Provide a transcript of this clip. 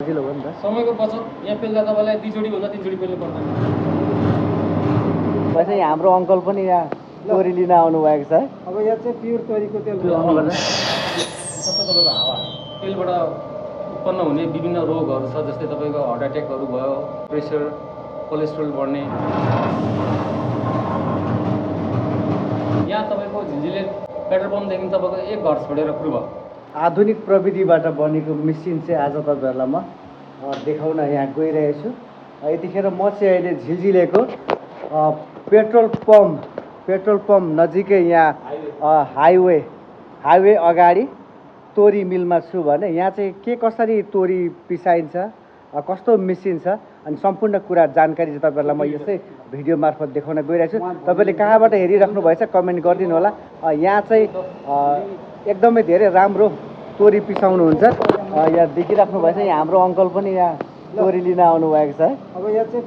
सजिलो हो नि त। समयको बचत यहाँ पेल्दा तपाईँलाई 2 जोडी भन्दा 3 जोडी पेल्नु पर्दैन। वैसे यहाँ हाम्रो अङ्कल पनि यहाँ तोरी लिन आउनु भएको छ। अब यहाँ चाहिँ प्योर तोरीको तेल आउनुपर्छ। सबै तपाईँको हावा तेलबाट उत्पन्न हुने विभिन्न रोगहरू छ, जस्तै तपाईँको हार्ट एट्याकहरू भयो, प्रेसर, कोलेस्ट्रोल बढ्ने। यहाँ तपाईँको झिलझिले पेट्रोल पम्पदेखि तपाईँको 1 घर छोडेर पूर्व आधुनिक प्रविधिबाट बनेको मेसिन चाहिँ आज तपाईँहरूलाई म देखाउन यहाँ गइरहेको छु। यतिखेर म चाहिँ अहिले झिलझिलेको पेट्रोल पम्प नजिकै यहाँ हाइवे अगाडि तोरी मिलमा छु भने यहाँ चाहिँ के कसरी तोरी पिसाइन्छ, कस्तो मेसिन छ अनि सम्पूर्ण कुरा जानकारी चाहिँ तपाईँहरूलाई म यसै भिडियो मार्फत देखाउन गइरहेको छु। तपाईँले कहाँबाट हेरिराख्नु भएछ कमेन्ट गरिदिनु होला। यहाँ चाहिँ एकदमै धेरै राम्रो तोरी पिसाउनुहुन्छ। यहाँ देखिराख्नु भएछ, यहाँ हाम्रो अङ्कल पनि यहाँ तोरी लिन आउनु भएको छ। अब यहाँ चाहिँ